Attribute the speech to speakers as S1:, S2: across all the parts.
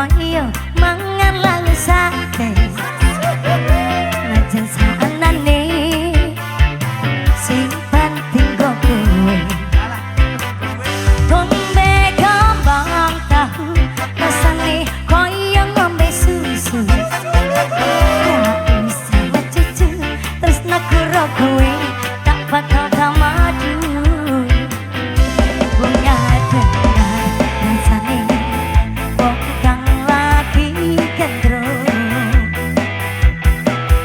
S1: Koyo mangan lalu sate. Najan saanane, sing penting go kowe. Ngombe gambang tahu, rasane koyo ngombe susu. Ra usah cucu, tresnaku ro kowe tak bakal tamadu. Bunga dengar rasane wong kang lagi gandrung.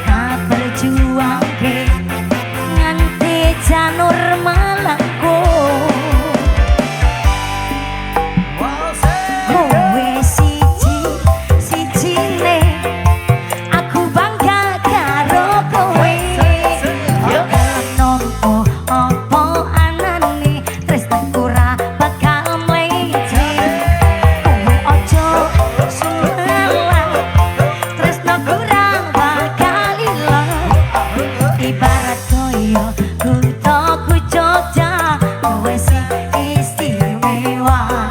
S1: Tak perjuangke nganti janur malangkung. Kowe siji sijine, aku bangga karo kowe. Nompo apa anane, tresnaku ra bakal mlece. Kowe ojo sumelang, tresnaku ra bakal ilang. Ibarat koyo kuthaku Jogja, kowe sing istimewa.